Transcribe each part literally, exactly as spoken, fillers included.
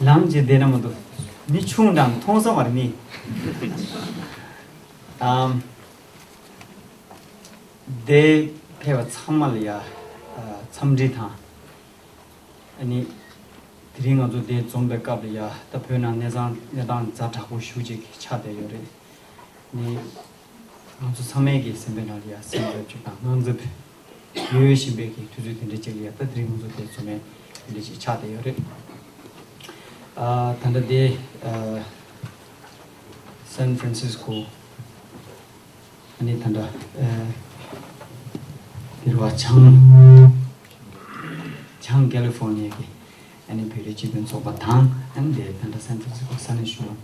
ལངས་ཀྱི་བསྡད་ན་མི་འདུག་མི་ཆུང་དང་མཐོང་ས་མ་རེད་མི། ཨམ། དེ་ཕེབས་པ་ཚང་མ་ལ་ཡ། ཨ། འཚམས་འདྲི་དང་། ཨ་ནི། དེ་རིང་ང་ཚོ་འདིར་འཛོམས་པའི་སྐབས་ལ་ཡ། ད་བོད་ནང་གནས་ཚང་གནས་སྟངས་ཛ་དྲག་པོ་ཞེ་ཅིག་ཆགས་བསྡད་ཡོད་རེད། ནི། ང་ཚོ་ཚང་མའི་གི་སེམས་པའི་ནང་ལ་ཡ་སེམས་འཚབ་ཅིག་དང་དངངས་འཚབ་ཡོད་བཞིན་པའི་གི་དུས་ཚོད་དེ་འདྲ་ཅིག་ལ་ཡ། ད་དེ་རིང་ང་ཚོ་འདིར་འཛོམས་ནས་དེ་འདྲ་ཅིག་ཆགས་བསྡད་ཡོད་རེད། ཨ། ད་ལྟ་འདི། ཨ། སན་ཧྥ་རན་སིས་ཀོ། ཨ་ནི་ད་ལྟ། ཨ། འདིར་བ་བྱང་། བྱང་ཀ་ལི་ཧྥོར་ནི་ཡ་གི་ཨ་ནི་བོད་རིགས་སྤྱི་མཐུན་ཚོགས་པ་དང་། ཨ་ནི་འདི་ད་ལྟ་སན་ཧྥ་རན་སིས་ཀོ་ས་གནས་གཞུང་།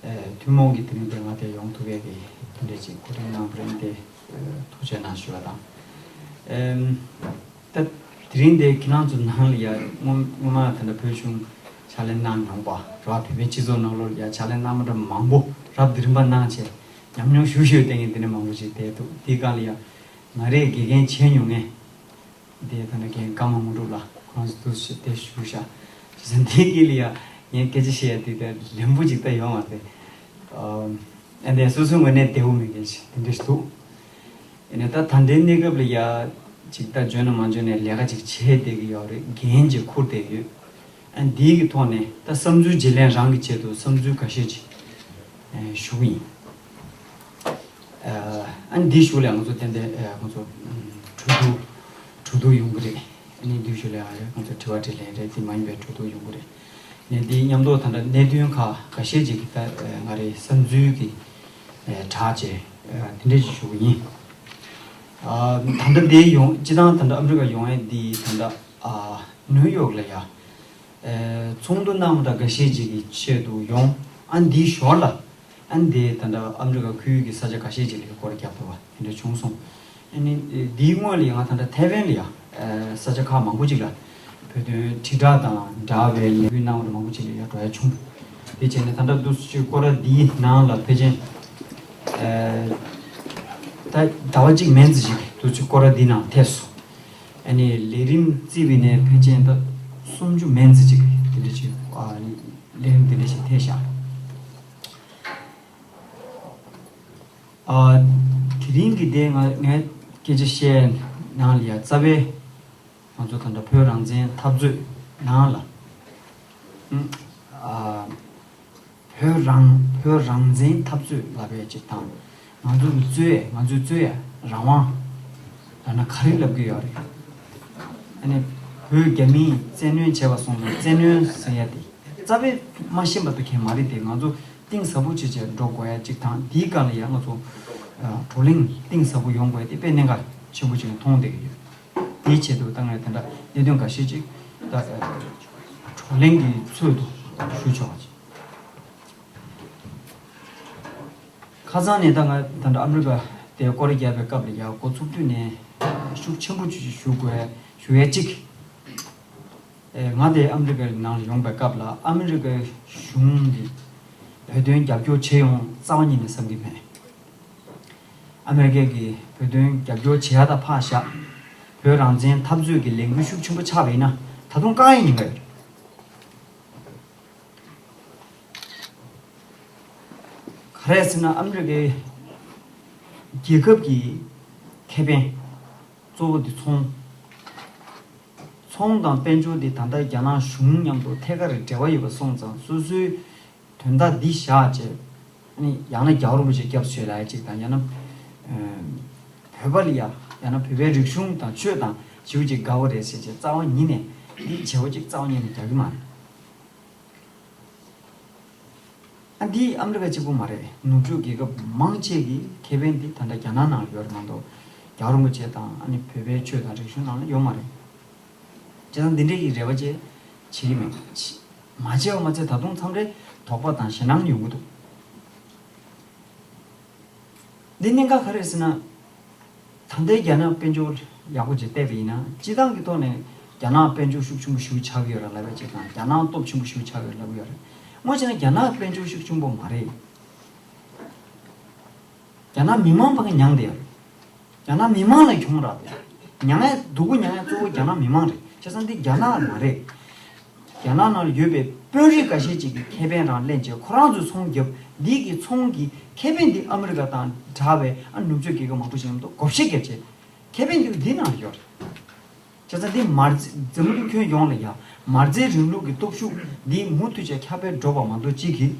ཨ། ཐུན་མོང་གི་དེ་རིང་འདིར་ང་དེར་ཡོང་ཐུབ་པའི་གི་དེ་འདྲ་ཅིག་གོ་སྒྲིག་གནང་བ་རེད་དེ། ཨ། ཐུགས་རྗེ་གནང་ཞུ་བ་དང་། ཨ། ད་དེ་རིང་འདིར་ཁྱེད་རང་ཚོ་ནང་ལ་ཡ་སྔོན་སྔོན་མ་ད་ལྟ་བོད་གཞུང་ཕྱག་ལས་གནང་མྱོང་པ་རེད་བ། བོད་པའི་སྤྱི་ཚོགས་ནང་ལོགས་ལ་ཡ་ཕྱག་ལས་གནང་མ་འདྲ་མང་པོ་རབ་དང་རིམ་པ་གནང་བྱས་ཉམས་མྱོང་ཞུ་ཞུ་བསྟན་མཁན་དེ་འདྲ་མང་པོ་ཞིག་བསྡད་འདུག་དེའི་སྒང་ལ་ཡ་ང་རས་དགེ་རྒན་བྱས་མྱོང་མཁན་དེ་ད་ལྟ་རྒན་ཀརྨ་དངོས་གྲུབ་ལགས་ཁོང་ཚོ་དུ་ཞིག་དེ་བཞུགས་ཤག་བྱས་ཙང་དེའི་དཀྱིལ་ལ་ཡ་ངས་སྐད་ཆ་བཤད་ཡ་དེ་དེ་ལན་པོ་ཅིག་ད་ཡོང་བ་དེ། ཨ། འདི་སོ་སོའི་ངོས་ནས་བདེ་པོ་མེད་མཁན་ཞིག་དེ་འདྲ་ཞིག་འདུག་ཡིན་ནའི་ད་ད་ལྟའི་གནས་སྐབས་ལ་ཡ་ཅིག་ད་འཇོན་ན་མ་འཇོན་ནའི་ལས་ཀ་ཅིག་བྱས་བསྡད་ཀྱི་ཡོད་རེད། འགན་ཅིག་འཁུར་བསྡད་ཡོད། ཨ། འདིའི་གི་ཐོག་ནས་ད་བསམ་ཚུལ་བརྗེ་ལེན་རང་གི་ཆེད་དུ་བསམ་ཚུལ་འགའ་ཤས་ཅིག་ཨ། ཞུ་གི་ཡིན། ཨ། ཨ་ནི་འདིའི་གཞུག་ལ་ང་ཚོ་ཏན་ཏན། ཨ། ང་ཚོ་ཨམ། གྲོས་བསྡུར་གྲོས་བསྡུར་ཡོང་གི་རེད། ཨ་ནི་འདིའི་གཞུག་ལ་ང་ཚོ་དྲི་བ་དྲིས་ལན་རེད། དེ་མ་ཡིན་པའི་གྲོས་བསྡུར་ཡོང་གི་རེད། ནས་འདིའི་མཉམ་དུ་ད་ལྟ་གནད་དོན་ཁག་འགའ་ཤས་ཅིག་གི་ད། ཨ། ང་རའི་བསམ་ཚུལ་གྱི། ཨ། དྲག་ཅེས། ཨ། དེ་འདྲས་ཅིག་ཞུ་གི་ཡིན། ཨ། ད་ལྟ་འདི་ཡོང་སྤྱི་བཏང་ད་ལྟ་ཨ་མི་རི་ཀ་ཡོང་ཡས་འདི་ད་ལྟ། ཨ། ནིའུ་ཡོག་ལ་ཡ། ཨ། ཚོགས་འདུ་གནང་བ་དང་འགའ་ཤས་ཅིག་གི་ཆེད་དུ་ཡོང་། ཨ། འདིའི་ཞོར་ལ། ཨ། འདི་ད་ལྟ་ཨ་མི་རི་ཀ་ཁུལ་གྱི་ས་ཆ་འགའ་ཤས་ཅིག་ལ་སྐོར་ར་བརྒྱབ་ཐུབ་པ་དེ་འདྲ་བྱུང་སོང་། ཨ་ནི་འདིའི་སྔོན་ལ་ཡང་ང་ད་ལྟ་ཐའེ་ཝན་ལ་ཡ། ཨ། ས་ཆ་ཁག་མང་པོ་ཅིག་ལ་བོད་དོན་དྲིལ་བསྒྲགས་དང་འདྲ་བའི་ལས་འགུལ་གནང་བ་མང་པོ་ཅིག་ལ་ཡ་འགྲོ་ཡ་བྱུང་། དེ་བྱས་ནས་ད་ལྟ་འདུག་སེ་སྐོར་ར་འདིའི་ནང་ལ་ཕལ་ཆེར། ཨ། ད་ཟླ་བ་གཅིག་མན་ཙམ་ཅིག་འདུག་སེ་སྐོར་ར་འདིའི་ནང་ཐེབས་སོང་། ཨ་ནི་ལས་རིམ་བརྩིས་པ་ཡིན་ནའི་ཕལ་ཆེར་ད་སུམ་ཅུ་མན་ཙམ་ཅིག་དེ་འདྲ་ཅིག་ཨ། ལས་རིམ་དེ་འདྲ་ཞིག་ཐེབས་ཤག་ཨ། དེ་རིང་གི་དེ་ང་ངས་སྐད་ཆ་བཤད་ནང་ལ་ཡ་རྩ་བའི་ང་ཚོ་ད་ལྟ་བོད་རང་བཙན་འཐབ་རྩོད་ནང་ལ། ཨ། བོད་རང་བོད་རང་བཙན་འཐབ་རྩོད་ལབ་པའི་ཅིག་དང་། ང་ཚོ་གི་རྩོད་ཡས་ང་ཚོའི་རྩོད་ཡས་རང་དབང་ལབ་ན་ག་རེ་ལབ་ཀྱི་ཡོད་རེད། ཨ་ནི་བོད་རྒྱ་མིས་བཙན་གནོན་བྱས་པ་སོང་ཙང་བཙན་གནོན་ཟེར་ཡ་དེ་རྩ་བའི་མ་ཤེས་པ་དེ་གས་མ་རེད་དེ། ང་ཚོ་གཏིང་ཟབ་པོ་བྱས་བྱས་འགྲོ་དགོས་ཡ་ཅིག་དང་། དེའི་སྒང་ལ་ཡ་ང་ཚོ་ཨ། བགྲོ་གླེང་གཏིང་ཟབ་པོ་ཡོང་དགོས་ཡ་དེ་དཔེ་གནད་འགག་ཆེན་པོ་ཅིག་མཐོང་བསྡད་ཀྱི་ཡོད། དེའི་ཆེད་དུ་ད་ངས་དེ་འདྲ་གནད་དོན་འགའ་ཤས་ཅིག་ད་ཨ། བགྲོ་གླེང་གི་ཚུལ་དུ་ཞུ་ཆོག་པ་ཅིག་ཁ་སང་ནས་ད་ང་ད་ལྟ་ཨ་མི་རི་ཀ་དེ་སྐོར་ར་བརྒྱབ་པའི་སྐབས་ལ་ཡ་འགོ་ཚུགས་དུས་ནས་ཤུགས་ཆེན་པོ་ཅིག་ཞུ་དགོས་ཞུ་ཡས་གཅིག་ཨེ། ང་དེ་ཨ་མི་རི་ཀའི་ནང་ལ་ཡོང་པའི་སྐབས་ལ་ཨ་མི་རི་ཀའི་གཞུང་གིས་བོད་དོན་རྒྱབ་སྐྱོར་བྱེད་ཡོང་རྩ་བ་ཉིད་ནས་བསམ་གྱི་མེད། ཨ་མི་རི་ཀས་ཀྱིས་བོད་དོན་རྒྱབ་སྐྱོར་བྱེད་ཡ་ད་ཕར་བཞག་བོད་རང་བཙན་འཐབ་རྩོད་ཀྱི་ལས་འགུལ་ཤུགས་ཆེན་པོ་ཆགས་པ་ཡིན་ན་ད་དུང་བཀག་ཡ་ཉེན་ཁ་ཡོད་རེད། ག་རེ་ཟེར་ན་ཨ་མི་རི་ཀའི་རྒྱལ་ཁབ་ཀྱི་ཁེ་ཕན་གཙོ་བོ་དེ་ཚོང་། ཚོང་དང་དཔལ་འབྱོར་དེ་ད་ལྟ་རྒྱ་ནག་གཞུང་མཉམ་དུ་ཐད་ཀར་འབྲེལ་བ་ཡོད་པ་སོང་ཙང་སོ་སོའི་དོན་དག་འདི་བཞག་བྱས། ཨ་ནི་ཡང་ན་རྒྱལ་བ་རིན་པོ་ཆེ་སྐྱབས་སུ་མཆི་ལབ་ཡ་གཅིག་དང་། ཡང་ན་ཨ་བོད་པ་ལ་ཡ། ཡང་ན་བོད་པའི་རིག་གཞུང་དང་ཆོས་དང་ཞེ་པོ་ཅིག་དགའ་བོ་རེད་ཟེར་བྱས་རྩ་བ་ཉིད་ནས་འདི་བྱེད་པོ་ཅིག་རྩ་བ་ཉིད་ནས་རྒྱག་གི་མ་རེད། ཨ། འདི་ཨ་མི་རི་ཀ་གཅིག་པུ་མ་རེད། ནུབ་ཕྱོགས་རྒྱལ་ཁབ་མང་ཆེ་གི་ཁེ་ཕན་འདི་ད་ལྟ་རྒྱ་ནག་ནང་ལ་ཡོད་རེད་མ་གཏོགས་རྒྱལ་བ་རིན་པོ་ཆེ་དང་ཨ་ནི་བོད་པའི་ཆོས་དང་རིག་གཞུང་ནང་ལ་ཡོད་མ་རེད། བྱས་ཙང་འདི་འདྲའི་གི་རེ་བ་བྱས་བྱེད་ཀྱི་མེད། མ་བྱས་པ་མ་ཚད་ད་དུང་མཚམས་རེ་དོགས་པ་དང་ཞེད་སྣང་ཡོང་གི་འདུག་འདི་གནད་འགག་ག་རེ་རེད་ཟེར་ན། ད་ལྟའི་རྒྱ་ནག་དཔལ་འབྱོར་ཡག་པོ་ཅིག་བལྟས་པ་ཡིན་ན་སྤྱིར་བཏང་གི་ཐོག་ནས་རྒྱ་ནག་དཔལ་འབྱོར་ཤུགས་ཆེན་པོ་ཞེ་པོ་ཆགས་ཀྱི་ཡོད་རེད་ལབ་ཡ་ཅིག་དང་། རྒྱ་ནག་སྟོབས་ཆེན་པོ་ཞེ་པོ་ཆགས་ཀྱི་ཡོད་རེད་ལབ་ཀྱི་ཡོད་རེད། དངོས་བྱས་ན་རྒྱ་ནག་དཔལ་འབྱོར་ཤུགས་ཆེན་པོ་མ་རེད། རྒྱ་ནག་མི་མང་ཕ་གི་མྱངས་བསྡད་ཡོད་རེད། རྒྱ་ནག་མི་མང་ལ་གྱོང་རག་བསྡད་ཡོད་རེད། མྱངས་ཡ་སྡུག་པོ་མྱངས་ཡ་གཙོ་བོ་རྒྱ་ནག་མི་མང་རེད། བྱས་ཙང་འདི་རྒྱ་ནག་མ་རེད། རྒྱ་ནག་ནང་ཡོད་པའི་དཔོན་རིགས་འགའ་ཤས་ཅིག་གིས་ཁེ་ཕན་རང་ལེན་བྱས། ཁོ་རང་ཚོས་ཚོང་བརྒྱབ། འདི་གི་ཚོང་གི་ཁེ་ཕན་འདི་ཨ་མི་རི་ཀ་དང་འདྲ་བའི་ཨ་ནུབ་ཕྱོགས་རྒྱལ་ཁབ་མང་པོ་ཞིག་མཉམ་དུ་བགོ་བཤའ་བརྒྱབ་བྱས། ཁེ་ཕན་འདི་འདི་ནང་ཡོད་རེད། བྱས་ཙང་འདི་མ་རྩ་འཛམ་བུ་གླིང་ཁྱོན་ཡོངས་ལ་ཡ་མ་རྩའི་རིང་ལུགས་ཀྱི་སྟོབས་ཤུགས་འདི་མུ་མཐུད་བྱས་ཁྱབ་སྤེལ་འགྲོ་བ་མ་གཏོགས་གཅིག་གིས་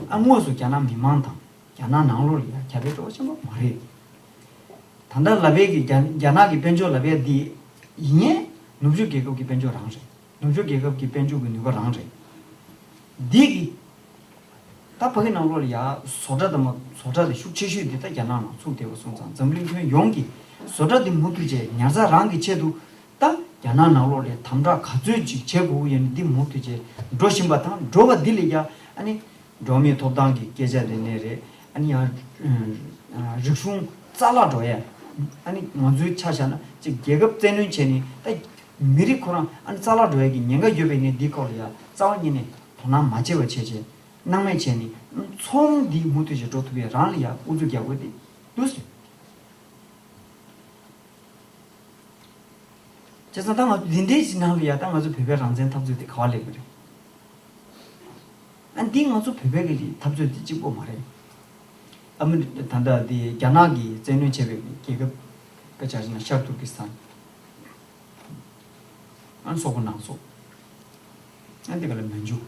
ཨ་དངོས་སུ་རྒྱ་ནག་མི་མང་དང་རྒྱ་ནག་ནང་ལོགས་ལ་ཡ་ཁྱབ་སྤེལ་འགྲོ་བ་ཆེན་པོ་མ་རེད། ད་ལྟ་ལབ་པའི་གི་རྒྱ་རྒྱ་ནག་གི་དཔལ་འབྱོར་ལབ་པའི་འདི་ཡིན་ནའི་ནུབ་ཕྱོགས་རྒྱལ་ཁབ་ཀྱི་དཔལ་འབྱོར་རང་རེད། ནུབ་ཕྱོགས་རྒྱལ་ཁབ་ཀྱི་དཔལ་འབྱོར་གྱི་ནུས་པ་རང་རེད། འདི་གི་ད་ཕ་གི་ནང་ལོགས་ལ་ཡ་བཟོ་གྲྭ་དང་མ་བཟོ་གྲྭ་དེ་ཤུགས་ཆེ་ཤོས་འདི་ད་རྒྱ་ནག་ནང་ཚུགས་བསྡད་པ་སོང་ཙང་འཛམ་གླིང་ཁྱོན་ཡོངས་ཀྱི་བཟོ་གྲྭ་འདི་མུ་མཐུད་བྱས་ཉར་ཚགས་རང་གི་ཆེད་དུ་ད་རྒྱ་ནག་ནང་ལོགས་ལ་དམ་དྲག་ག་ཚོད་ཅིག་བྱེད་དགོས་ཀྱི་ཡོད་ན་འདི་མུ་མཐུད་བྱས་འགྲོ་བཞིན་པ་དང་། འགྲོ་བ་འདི་ལ་ཡ་ཨ་ནི་འགྲོ་བ་མིའི་ཐོབ་ཐང་གི་སྐད་ཆ་རེད་ནས་རེད། ཨ་ནི་ཡང་རིག་གཞུང་རྩ་བརླག་འགྲོ་ཡ། ཨ་ནི་ང་ཚོའི་ཆ་བཞག་ན་ཅིག་རྒྱལ་ཁབ་བཙན་གནོན་བྱས་ནས་ད་མི་རིགས་ཁོ་རང་ཨ་ནི་རྩ་བརླག་འགྲོ་ཡ་གི་ཉེན་ཁ་ཡོད་པའི་ནས་འདི་སྐོར་ལ་ཡ་རྩ་བ་ཉིད་ནས་དོ་སྣང་མ་བྱེད་པ་བྱས་བྱས་སྣང་མེད་བྱས་ནས་ཚོང་འདི་མུ་མཐུད་བྱས་འགྲོ་ཐུབ་ཡ་རང་ལ་ཡ་ཨུ་ཚུགས་རྒྱག་དགོས་དེ་འདུག་ཟེར། བྱས་ཙང་ད་ང་ཚོ་འདི་འདྲའི་ཞིག་ནང་ལ་ཡ་ད་ང་ཚོ་བོད་པའི་རང་བཙན་འཐབ་རྩོད་དེ་ག་བ་སླེབས་ཀྱི་རེད། ཨ་འདི་ང་ཚོ་བོད་པའི་གི་འཐབ་རྩོད་དེ་གཅིག་པོ་མ་རེད། ཨ་མི་ད་ལྟ་འདི་རྒྱ་ནག་གིས་བཙན་གནོན་བྱས་པའི་རྒྱལ་ཁབ་དཔེ་ཆ་བཞག་ན་ཤར་ཏུར་ཀི་སི་ཐན། ཨ་ནི་སོག་པོ་ནང་སོག་ཨ་འདི་ག་ལ་མན་ཇུ།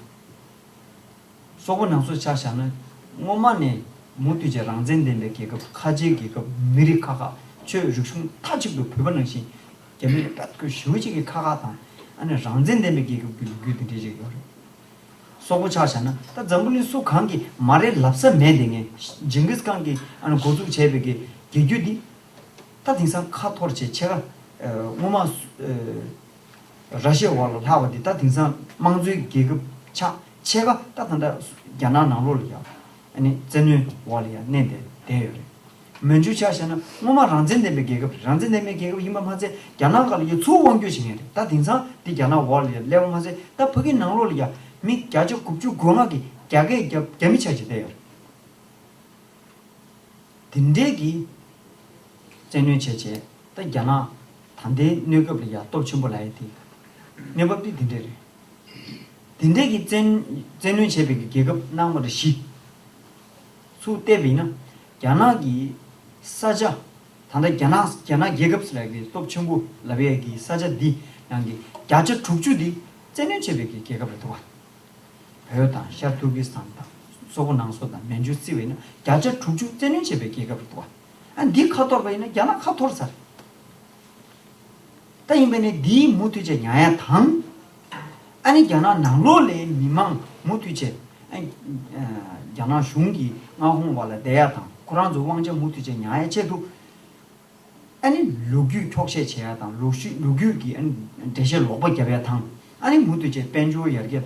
སོག་པོ་ནང་སོག་ཆ་བཞག་ན་སྔོན་མ་ནས་མུ་མཐུད་བྱས་རང་བཙན་ལྡན་པའི་རྒྱལ་ཁབ་ཁ་ཆེའི་རྒྱལ་ཁབ་མི་རིགས་ཁག་ཁག་ཆོས་རིག་གཞུང་མཐའ་གཅིག་ཏུ་བོད་པ་ནང་བཞིན་རྒྱ་མི་ལ་དཔེ་ཁོ་ཞེ་པོ་ཅིག་གི་ཁག་ཁག་དང་ཨ་ནི་རང་བཙན་ལྡན་པའི་རྒྱལ་ཁབ་ཀྱི་ལོ་རྒྱུས་དེ་འདྲའི་ཅིག་ཡོད་རེད། སོག་པོ་ཆ་བཞག་ན་ད་འཛམ་བུ་གླིང་སུ་གང་གི་མ་རེད་ལབ་ས་མེད་དེ། ངས་ཇིང་གིས་ཁཱན་གྱིས་ཨ་ནི་འགོ་འཛུགས་བྱས་པའི་གི་རྒྱལ་རྒྱུད་འདི་ད་དེང་སང་ཁ་འཐོར་བྱས་ཕྱེད་ཀ་སྔོན་མ་ར་ཤི་ཡའི་འོག་ལ་ལྷག་པ་འདི་ད་དེང་སང་དམངས་གཙོའི་རྒྱལ་ཁབ་ཆགས་ཕྱེད་ཀ་ད་ད་ལྟ་རྒྱ་ནག་ནང་ལོགས་ལ་ཡང་ཨ་ནི་བཙན་གནོན་འོག་ལ་ཡང་གནས་བསྡད་བསྡད་ཡོད་རེད། མན་ཇུ་ཆ་བཞག་ན་སྔོན་མ་རང་བཙན་ལྡན་པའི་རྒྱལ་ཁབ་རེད། རང་བཙན་ལྡན་པའི་རྒྱལ་ཁབ་ཡིན་པ་མ་ཚད་རྒྱ་ནག་སྒང་ལ་ཡ་ཚུར་དབང་བསྒྱུར་བྱེད་མཁན་རེད། ད་དེང་སང་འདི་རྒྱ་ནག་འོག་ལ་ཡ་སླེབས་པ་མ་ཚད་ད་ཕ་གི་ནང་ལོགས་ལ་ཡ་མི་བརྒྱ་ཆ་དགུ་བཅུ་གོ་ལྔ་གི་རྒྱ་སྐད་རྒྱ་རྒྱ་མི་ཆགས་བྱས་བསྡད་ཡོད་རེད། དེ་འདྲའི་གི་བཙན་གནོན་བྱས་བྱས་ད་རྒྱ་ནག་ད་ལྟའི་གནས་སྐབས་ལ་ཡ་སྟོབས་ཆེན་པོ་ལབ་ཡ་དེ་གནས་བབ་དེ་དེ་འདྲ་རེད། དེ་འདྲའི་གི་བཙན་བཙན་གནོན་བྱས་པའི་གི་རྒྱལ་ཁབ་ནང་མ་རེད་བཞི། ཚུར་བལྟས་པ་ཡིན་ན་རྒྱ་ནག་གི་ས་ཆ་ད་ལྟ་རྒྱ་ནག་རྒྱ་ནག་རྒྱལ་ཁབ་ཟེར་ཡ་གི་སྟོབས་ཆེན་པོ་ལབ་ཡ་གི་ས་ཆ་འདི་ནང་གི་བརྒྱ་ཆ་དྲུག་ཅུ་འདི་བཙན་གནོན་བྱས་པའི་གི་རྒྱལ་ཁབ་རེད་འདུག་བ། བོད་དང་ཤར་ཏུར་ཀི་སི་ཐན་དང་སོག་པོ་ནང་སོག་དང་མན་ཇུ་བརྩི་བས་ན་བརྒྱ་ཆ་དྲུག་ཅུ་བཙན་གནོན་བྱས་པའི་རྒྱལ་ཁབ་རེད་འདུག་བ། ཨ་འདི་ཁ་འཐོར་བ་ཡིན་ན་རྒྱ་ནག་ཁ་འཐོར་ཚར། ད་ཡིན་པས་ནས་འདིའི་མུ་མཐུད་བྱས་ཉར་ཡ་དང་། ཨ་ནི་རྒྱ་ནག་ནང་ལོགས་ལའི་མི་མང་མུ་མཐུད་བྱས་ཨ་རྒྱ་ནག་གཞུང་གི་མངའ་ཁོངས་བར་ལ་བསྡད་ཡ་དང་ཁོ་རང་ཚོའི་དབང་ཆ་མུ་མཐུད་བྱས་ཉར་ཡ་ཆེད་དུ། ཨ་ནི་ལོ་རྒྱུས་འཁྱོག་བཤད་བྱེད་ཡ་དང་ལོ་རྒྱུས་ལོ་རྒྱུས་ཀྱི་ཨ་ནི་འགྲེལ་བཤད་ལོག་པ་རྒྱབ་ཡ་དང་ཨ་ནི་མུ་མཐུད་བྱས་དཔལ་འབྱོར་ཡར་རྒྱས་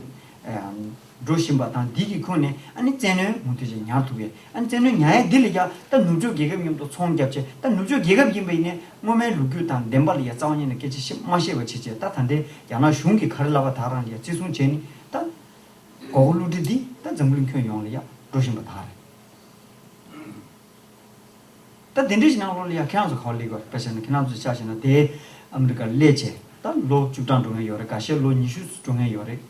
འགྲོ་བཞིན་པ་དང་འདི་གི་ཁོངས་ནས་ཨ་ནི་བཙན་གནོན་མུ་མཐུད་བྱས་ཉར་ཐུབ་ཡས། ཨ་ནི་བཙན་གནོན་ཉར་ཡས་འདི་ལ་ཡ་ད་ནུབ་ཕྱོགས་རྒྱལ་ཁབ་མཉམ་དུ་ཚོང་རྒྱབ་བྱས་ད་ནུབ་ཕྱོགས་རྒྱལ་ཁབ་ཡིན་པ་ཡིན་ནའི་སྔོན་མའི་ལོ་རྒྱུས་དང་བདེན་པ་ལ་ཡ་རྩ་བ་ཉིད་ནས་སྐད་ཆ་བཤད་མ་བཤད་པ་བྱས་བྱས་ད་ད་ལྟའི་རྒྱ་ནག་གཞུང་གིས་ག་རེ་ལབ་པ་དག་རང་ལ་ཡ་བརྩི་སྲུང་བྱས་ནས་ད་མགོ་སྐོར་བསླུ་བྲིད་འདི་ད་འཛམ་བུ་གླིང་ཁྱོན་ཡོངས་ལ་ཡ་འགྲོ་བཞིན་པ་དག་རེད། ད་དེ་འདྲའི་ཞིག་ནང་ལོགས་ལ་ཡ་ཁྱེད་རང་ཚོ་ག་བ་སླེབས་ཀྱི་ཡོད་རེད། དཔེ་བྱས་ན་ཁྱེད་རང་ཚོ་ཆ་བཞག་ན་དེ་ཨ་མི་རི་ཀར་སླེབས་བྱས་ད་ལོ་བཅུ་གྲངས་འགྲོ་མཁན་ཡོད་རེད། འགའ་ཤས་ལོ་ཉི་ཤུ་འགྲོ་མཁན་ཡོད་རེད།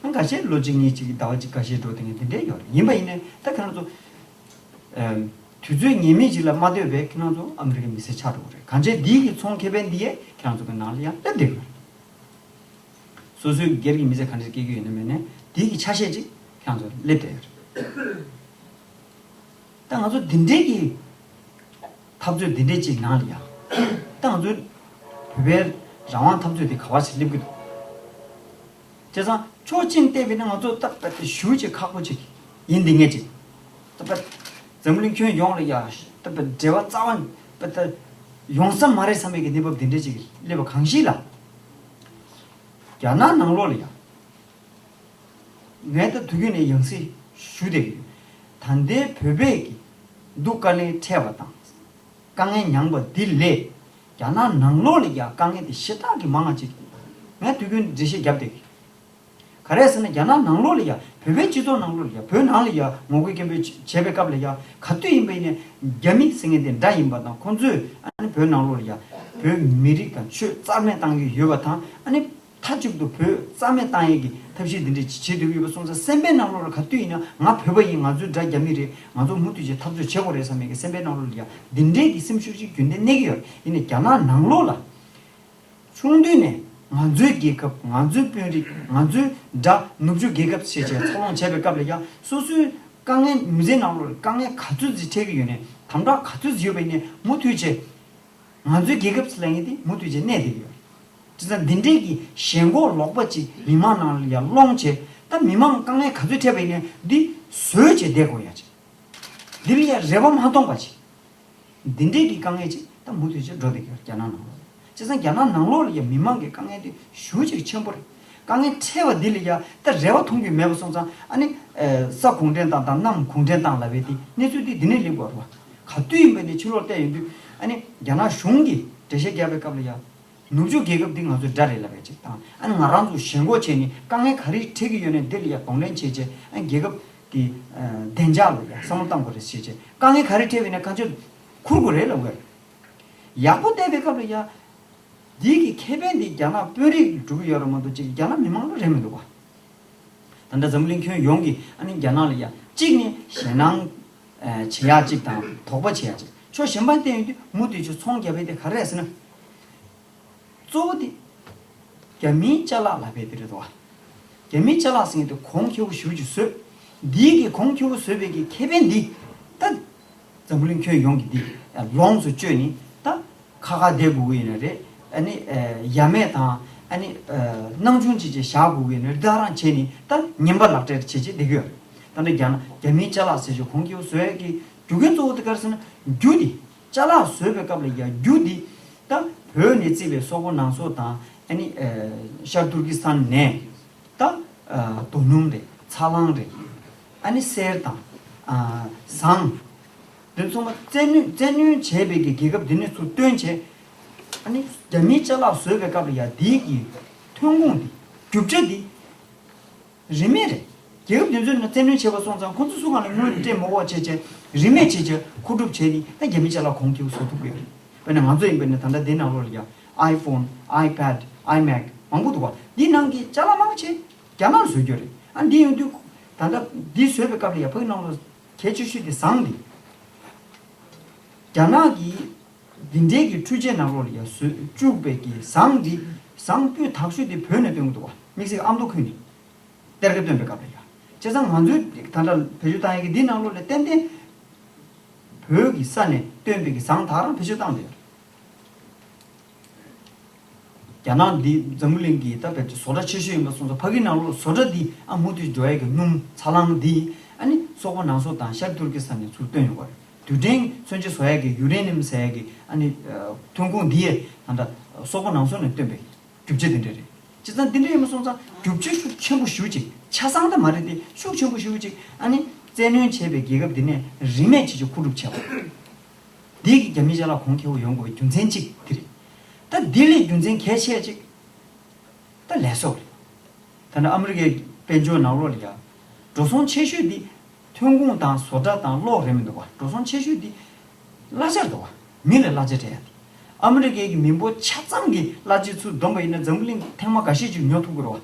ཨ་འགའ་ཤས་ལོ་གཅིག་གཉིས་གཅིག་ཟླ་བ་གཅིག་འགའ་ཤས་འགྲོ་བསྡད་མཁན་དེ་འདྲས་ཡོད་རེད། ཡིན་པ་ཡིན་ནའི་ད་ཁྱེད་རང་ཚོ་ཨེམ། དུས་ཚོད་ངེས་མེད་ཅིག་ལ་མ་ལྟོས་པའི་ཁྱེད་རང་ཚོ་ཨ་མི་རི་ཀའི་མི་སེར་ཆགས་འགྲོ་གི་རེད། གང་བྱས་འདིའི་གི་ཚོང་ཁེ་ཕན་འདི་ཡས་ཁྱེད་རང་ཚོ་གི་ནང་ལ་ཡང་སླེབས་བསྡད་ཡོད་རེད། སོ་སོའི་སྒེར་གྱི་མི་ཚེ་ག་འདྲ་སྐྱེལ་གྱི་ཡོད་ན་མེད་ན་དེའི་གི་ཆ་ཤས་ཅིག་ཁྱེད་རང་ཚོ་སླེབས་བསྡད་ཡོད་རེད། ད་ང་ཚོ་འདི་འདྲའི་གི་འཐབ་རྩོད་འདི་འདྲའི་ཅིག་ནང་ལ་ཡ། ད་ང་ཚོའི་བོད་པའི་རང་དབང་འཐབ་རྩོད་འདི་ག་བ་ཞིག་སླེབས་ཀྱི་འདུག་བྱས་ཙང་ཕྱོགས་གཅིག་བལྟས་པས་ན་ང་ཚོ་ད་དཔེ་ཞུ་ཅིག་ཁག་པོ་ཅིག་ཡིན་འདི་ངེས་ཅིག་ད་དཔེ་འཛམ་གླིང་ཁྱོན་ཡོངས་ལ་ཡ་ད་དཔེ་འབྲེལ་བ་རྩ་བ་དཔེ་ད་ཡོང་ས་མ་རེད་བསམ་པའི་གི་གནས་བབ་འདི་འདྲའི་ཅིག་སླེབས་པ་གང་ཞིག་ལ། རྒྱ་ནག་ནང་ལོགས་ལ་ཡ། ངས་ད་དུས་རྒྱུན་ནས་ཡང་སེ་ཞུ་བསྡད་ཀྱི་ཡོད། ད་ལྟའི་བོད་པས་ཀྱི་སྡུག་དཀའ་ལས་འཕྲད་པ་དང་། དཀའ་ངལ་མྱངས་པ་འདི་ལས་རྒྱ་ནག་ནང་ལོགས་ལ་ཡ་དཀའ་ངལ་དེ་ཞེ་དྲག་གི་མང་བ་ཅིག་ངས་དུས་རྒྱུན་འགྲེལ་བཤད་བརྒྱབ་བསྡད་ཀྱི་ཡོད། ག་རེ་ཟེར་ན་རྒྱ་ནག་ནང་ལོགས་ལ་ཡ་བོད་པའི་སྤྱི་ཚོགས་ནང་ལོགས་ལ་ཡ་བོད་ནང་ལ་ཡ་ངོ་རྒོལ་སྐད་འབོད་བྱེད་པའི་སྐབས་ལ་ཡ་ག་དུས་ཡིན་པ་ཡིན་ནའི་རྒྱ་མི་ཟེར་མཁན་དེ་འདྲ་ཡིན་པ་དང་ཁོང་ཚོས་ཨ་ནི་བོད་ནང་ལོགས་ལ་ཡ་བོད་མི་རིགས་དང་ཆོས་རྩ་མེད་བཏང་གི་ཡོད་པ་དང་ཨ་ནི། མཐའ་གཅིག་ཏུ་བོད་རྩ་མེད་བཏང་ཡས་ཀྱི་ཐབས་ཤེས་འདི་འདྲས་ཅིག་བྱེད་འདོད་ཀྱི་ཡོད་པ་སོང་ཙང་། སེམས་པའི་ནང་ལོགས་ལ་ག་དུས་ཡིན་ན་ང་བོད་པ་ཡིན། ང་ཚོའི་དགྲ་རྒྱ་མི་རེད། ང་ཚོ་མུ་མཐུད་བྱས་འཐབ་རྩོད་བྱེད་དགོས་རེད་བསམ་ཡས་ཀྱི་སེམས་པའི་ནང་ལོགས་ལ་ཡ་འདི་འདྲས་ཀྱི་སེམས་ཤུགས་ཅིག་རྒྱུན་ལྡན་གནས་ཀྱི་ཡོད་རེད། ཡིན་ནའི་རྒྱ་ནག་ནང་ལོགས་ལ། ཆུང་དུས་ནས་ང་ཚོའི་རྒྱལ་ཁབ། ང་ཚོའི་དཔོན་རིགས། ང་ཚོའི་དགྲ་ནུབ་ཕྱོགས་རྒྱལ་ཁབ་ཞེས་བྱས་འཚར་ལོངས་བྱས་པའི་སྐབས་ལ་ཡང་སོ་སོའི་དཀའ་ངལ། མི་ཚེའི་ནང་ལོགས་ལ་དཀའ་ངལ་ག་ཚོད་ཅིག་འཕྲད་ཀྱི་ཡོད་ནའི། དམ་དྲག་ག་ཚོད་ཅིག་ཡོད་པ་ཡིན་ནའི་མུ་མཐུད་བྱས་ང་ཚོའི་རྒྱལ་ཁབ་ཟེར་ལབ་མཁན་དེ་མུ་མཐུད་བྱས་གནས་བསྡད་ཀྱི་ཡོད། བྱས་ཙང་འདི་འདྲས་ཀྱི་ཞེན་ཁོག་ལོག་པ་ཅིག་མི་མང་ནང་ལ་ཡར་སློང་བྱས། ད་མི་མང་དཀའ་ངལ་ག་ཚོད་འཕྲད་པ་ཡིན་ནའི་འདི་བཟོད་བྱས་བསྡད་དགོས་ཡ་ཅིག་འདི་ལ་ཡ་རེ་བ་མ་གཏོང་པ་ཅིག་འདི་འདྲས་ཀྱི་དཀའ་ངལ་ཅིག་ད་མུ་མཐུད་ཅིག་འགྲོ་བསྡད་ཀྱི་ཡོད་རྒྱ་ནག་ནང་ལོགས་ལ། བྱས་ཙང་རྒྱ་ནག་ནང་ལོགས་ལ་ཡ་མི་མང་གི་དཀའ་ངལ་དེ་ཞེ་པོ་ཅིག་ཆེན་པོ་རེད། དཀའ་ངལ་འཕྲད་པ་འདི་ལ་ཡ་ད་རེ་བ་མཐོང་རྒྱུ་མེད་པ་སོང་ཙང་། ཨ་ནི་ས་གུང་ཁྲན་ཏང་དང་གནམ་གུང་ཁྲན་ཏང་ལབ་པའི་དེ་གནས་ཚུལ་དེ་འདི་ནས་སླེབས་དགོས་རེད་བ། ག་དུས་ཡིན་པ་ནས་ཕྱི་ལོགས་བལྟས་ཡོང་དུས། ཨ་ནི་རྒྱ་ནག་གཞུང་གིས་འགྲེལ་བཤད་བརྒྱབ་པའི་སྐབས་ལ་ཡ། ནུབ་ཕྱོགས་རྒྱལ་ཁབ་འདི་ང་ཚོའི་དགྲ་རེད་ལབ་ཡ་ཅིག་དང་། ཨ་ནི་ང་རང་ཚོ་ཞེན་ཁོག་བྱས་ནས་དཀའ་ངལ་ག་རེ་འཕྲད་ཀྱི་ཡོད་ནའི་འདི་ལ་ཡ་གདོང་ལེན་བྱས་བྱས། ཨ་ནི་རྒྱལ་ཁབ་ཀྱི་ཨ་བདེ་འཇགས་ལ་ཡ་བསམ་བློ་གཏང་དགོས་རེད་ཟེར་བྱས། དཀའ་ངལ་ག་རེ་འཕྲད་པ་ཡིན་ན་གང་ཅི་འཁུར་དགོས་རེད་ལབ་དགོས་རེད། ཡག་པོ་བལྟས་པའི་སྐབས་ལ་ཡ། འདི་གི་ཁེ་ཕན་འདི་རྒྱ་ནག་དཔོན་རིགས་སྒྲུབ་ཀྱི་ཡོད་རེད་མ་གཏོགས་ཅིག་རྒྱ་ནག་མི་མང་ལ་རེད་མི་འདུག་བ། ད་ལྟ་འཛམ་གླིང་ཁྱོན་ཡོངས་ཀྱིས་ཨ་ནི་རྒྱ་ནག་ལ་ཡ་གཅིག་ནས་ཞེད་སྣང་ཨ་བྱེད་ཡག་ཅིག་དང་དོགས་པ་བྱེད་ཡག་ཅིག་ཕྱོགས་གཞན་པ་བལྟས་ཡོང་དུས་མུ་མཐུད་ཅིག་ཚོང་རྒྱག་པའི་དེ་ག་རེ་རེད་ཟེར་ན། གཙོ་བོ་དེ་རྒྱ་མིའི་ཅ་ལག་ལབ་པའི་དེ་རེད་དོ། རྒྱ་མིའི་ཅ་ལག་ཟེར་མཁན་དེ་གོང་ཁེ་པོ་ཞེ་པོ་ཅིག་བཟོས། འདིའི་གི་གོང་ཁེ་པོ་བཟོས་པའི་གི་ཁེ་ཕན་འདི་ད་འཛམ་བུ་གླིང་ཁྱོན་ཡོངས་ཀྱི་འདི་ལོངས་སུ་སྤྱོད་ནས། ད་ཁ་ཁ་བསྡད་དགོས་ཀྱི་ཡིན་ན་རེད། ཨ་ནི་ཡ་མེད་དང་། ཨ་ནི་སྣང་ཆུང་བྱེད་བྱེད་བཞག་དགོས་ཀྱི་ཡིན་ན་རེད། ད་རང་བྱས་ནས་ད་ངན་པ་ལག་སྦྲེལ་བྱེད་བྱེད་བསྡད་ཀྱི་ཡོད་རེད། ད་ནི་རྒྱ་ནག་རྒྱ་མིའི་ཅ་ལག་ཟེར་བྱས་གོང་ཁེ་པོ་བཟོ་ཡ་གི་རྒྱུ་རྐྱེན་གཙོ་བོ་དེ་ག་རེ་ཟེར་ན། རྒྱུ་འདི། ཅ་ལག་བཟོས་པའི་སྐབས་ལ་ཡ་རྒྱུ་འདི། ད་བོད་ནས་བརྩིས་པའི་སོག་པོ་ནང་སོག་དང་། ཨ་ནི་ཤར་ཏུར་ཀི་སི་ཐན་ནས་ད་རྡོ་སྣུམ་རེད། ཚ་རླངས་རེད། ཨ་ནི་གསེར་དང་ཟངས། འདི་ཚང་མ་བཙན་གནོན་བཙན་གནོན་བྱས་པའི་གི་རྒྱལ་ཁབ་འདི་ནས་ཚུར་བཏོན་བྱས། ཨ་ནི་རྒྱ་མིའི་ཅ་ལག་བཟོས་པའི་སྐབས་ལ་ཡ་འདིའི་གི་ཐོན་ཁུངས་འདི། རྒྱུ་ཆ་འདི། རིན་མེད་རེད། རྒྱལ་ཁབ་དེ་ཚོས་ནི་བཙན་གནོན་བྱས་པ་སོང་ཙང་། ཁོ་ཚོ་སུ་གང་ལ་དངུལ་སྤྲད་མ་དགོས་བྱས་བྱས། རིན་མེད་བྱས་བྱས་མཁོ་སྒྲུབ་བྱས་ནས་ད་རྒྱ་མི་ཅ་ལག་གོང་ཁེ་པོ་བཟོ་ཐུབ་ཀྱི་ཡོད་རེད། དཔེར་ན་ང་ཚོ་ཡིན་པ་ནི་ད་ལྟ་འདི་ནང་ལོགས་ལ་ཡ་iPhone, iPad, iMac མང་པོ་འདུག་བ། འདི་ནང་གི་ཅ་ལག་མང་ཆེ་རྒྱ་ནག་ལ་བཟོ་རྒྱུ་རེད། ཨ་འདི་ཡོང་དུས་ད་ལྟ་འདི་བཟོས་པའི་སྐབས་ལ་ཡ་ཕ་གི་ནང་ལོགས་གལ་ཆེ་ཤོས་དེ་ཟངས་འདི། རྒྱ་ནག་གི་འདི་འདྲའི་གི་འཕྲུལ་ཆས་ནང་ལོགས་ལ་ཡ་བཟོས་བཅུག་པའི་གི་ཟངས་འདི། ཟངས་སྤུས་དག་ཤོས་དེ་བོད་ནས་བཏོན་གི་འདུག་བ། དམིགས་བསལ་ཨ་མདོ་ཁུལ་ནས། གཏེར་ཁ་བཏོན་པའི་སྐབས་ལ་ཡ། བྱས་ཙང་ང་ཚོའི་ད་ལྟ་བེད་སྤྱོད་བཏང་ཡག་གི་འདི་ནང་ལོགས་ལ་ཏན་ཏན་བོད་ཀྱི་ས་ནས་བཏོན་པའི་གི་ཟངས་ད་རང་བེད་སྤྱོད་བཏང་བསྡད་ཡོད་རེད། རྒྱ་ནག་འདི་འཛམ་བུ་གླིང་གི་ད་བེད་སྤྱོད་བཟོ་གྲྭ་ཆེ་ཤོས་ཡིན་པ་སོང་ཙང་། ཕ་གི་ནང་ལོགས་བཟོ་གྲྭ་འདི་ཨ་མུ་མཐུད་འགྲོ་ཡག་གི་སྣུམ་ཚ་རླངས་འདི་ཨ་ནི་སོག་པོ་ནང་སོག་དང་ཤར་ཏུར་ཀི་སི་ཐན་ནས་ཚུར་བཏོན་ཡོང་གི་རེད། རྡུལ་ཕྲན་མཚོན་ཆ་བཟོ་ཡག་གི་ཡུ་རེ་ནི་ཡམ་ཟེར་ཡག་གི་ཨ་ནི་ཐོན་ཁུངས་འདི་ཡ་ད་ལྟ་སོག་པོ་ནང་སོག་ནས་བཏོན་པའི་རྒྱུ་ཆ་དེ་འདྲ་རེད། བྱས་ཙང་དེ་འདྲ་ཡིན་པ་སོང་ཙང་རྒྱུ་ཆ་ཤུགས་ཆེན་པོ་ཞེ་པོ་ཅིག་ཆ་ཚང་ད་མ་རེད་དེ། ཤུགས་ཆེན་པོ་ཞེ་པོ་ཅིག་ཨ་ནི་བཙན་གནོན་བྱས་པའི་རྒྱལ་ཁབ་འདི་ནས་རིན་མེད་བྱེད་ཆོག་མཁོ་སྒྲུབ་བྱས་པ། འདི་གི་རྒྱ་མི་ཅ་ལག་གོང་ཁེ་པོ་ཡོང་དགོས་པའི་རྒྱུ་མཚན་གཅིག་དེ་རེད། ད་འདི་ལས་རྒྱུ་མཚན་གལ་ཆེ་ཅིག་ད་ལས་བཟོ་རེད། ད་ནི་ཨ་མི་རི་ཀའི་དཔལ་འབྱོར་ནང་ལོགས་ལ་ཡ། འགྲོ་སོང་ཆེ་ཤོས་འདི་ཐོན་ཁུངས་དང་བཟོ་གྲྭ་དང་གློག་རེད་མི་འདུག་བ། འགྲོ་སོང་ཆེ་ཤོས་འདི་གླ་ཆ་རེད་འདུག་བ། མི་ལ་གླ་ཆ་སྤྲད་ཡ་དེ། ཨ་མི་རི་ཀའི་གི་མི་འབོར་ཆ་ཚང་གི་གླ་ཆའི་ཚུར་བསྡོམས་པ་ཡིན་ན་འཛམ་བུ་གླིང་ཐེངས་མ་འགའ་ཤས་ཅིག་ཉོ་ཐུབ་ཀྱི་རེད་བ།